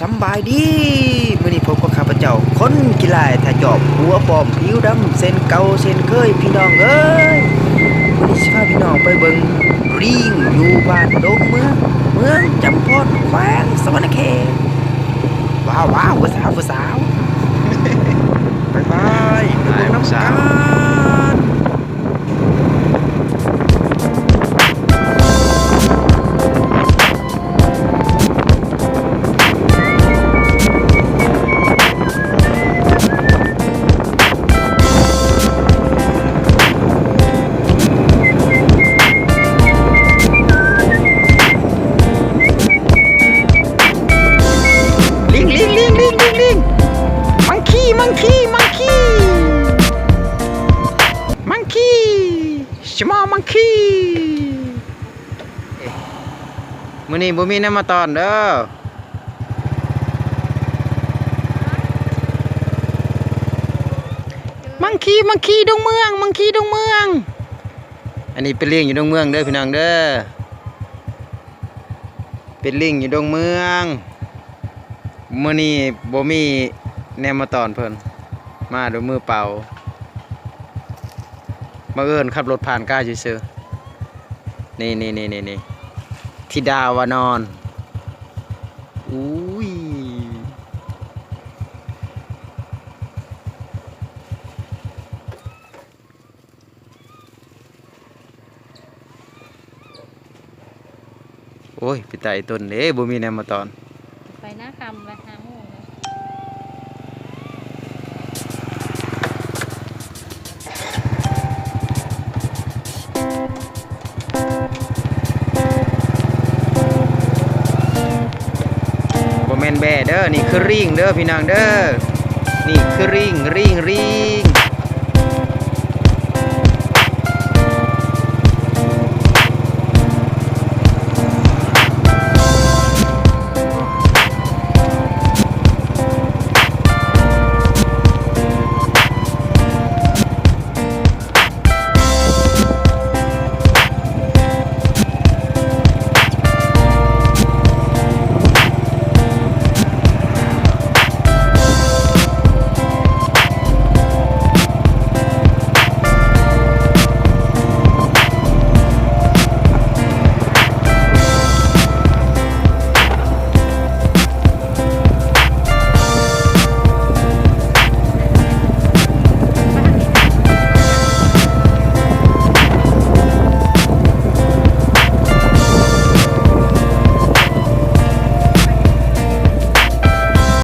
ສຳບາຍດີ ມື້ນີ້ພົບກັບຂ້າພະເຈົ້າ ຄົນຂີ້ລ້າຍທ່າຈອບ ຫົວປ້ອມຜິວດຳເຊັ່ນເກົ່າເຊັ່ນເຄີຍ ພີ່ນ້ອງເອີຍ. ມື້ນີ້ຊິພາພີ່ນ້ອງໄປເບິ່ງລີງຢູ່ບ້ານດົງເມືອງ ເມືອງຈຳພອນ ແຂວງສະຫວັນນະເຂດ. ວ້າວໆ ຜູ້ສາວ ຜູ້ສາວ ບາຍບາຍ ໄປເບິ່ງນຳກັນ. ລີງ ລີງ ລີງ ລີງ ລີງ ລີງ ມັງຄີ ມັງຄີ ມັງຄີ ມັງຄີ ສະມໍ ມັງຄີ. ມື້ນີ້ບໍ່ມີແນວມາຕ້ອນເດີ. ມັງຄີ ມັງຄີ ດົງເມືອງ ມັງຄີ ດົງເມືອງ. ອັນນີ້ໄປລ້ຽງຢູ່ດົງເມືອງເດີ ພີ່ນ້ອງເດີ. ເປັນລີງຢູ່ດົງເມືອງ. ມື້ນີ້ບໍ່ມີແນວມາຕ້ອນເພິ່ນ ມາດ້ວຍມືເປົ່າ. ບັງເອີນຂັບລົດຜ່ານກາຍຊື່ໆ. ນີ້ໆໆໆ ທິດາວານອນ. ອຸ້ຍ. ໂອ້ຍ ເປັນຕາອີຕົນເດ້ ບໍ່ມີແນວມາຕ້ອນ. ໄປນາຄຳລະ ຫ້າໂມງແລ້ວ. ບໍ່ແມ່ນແບ້ເດີ ນີ້ຄືລີງເດີ ພີ່ນ້ອງເດີ. ນີ້ຄືລີງ ລີງ ລີງ.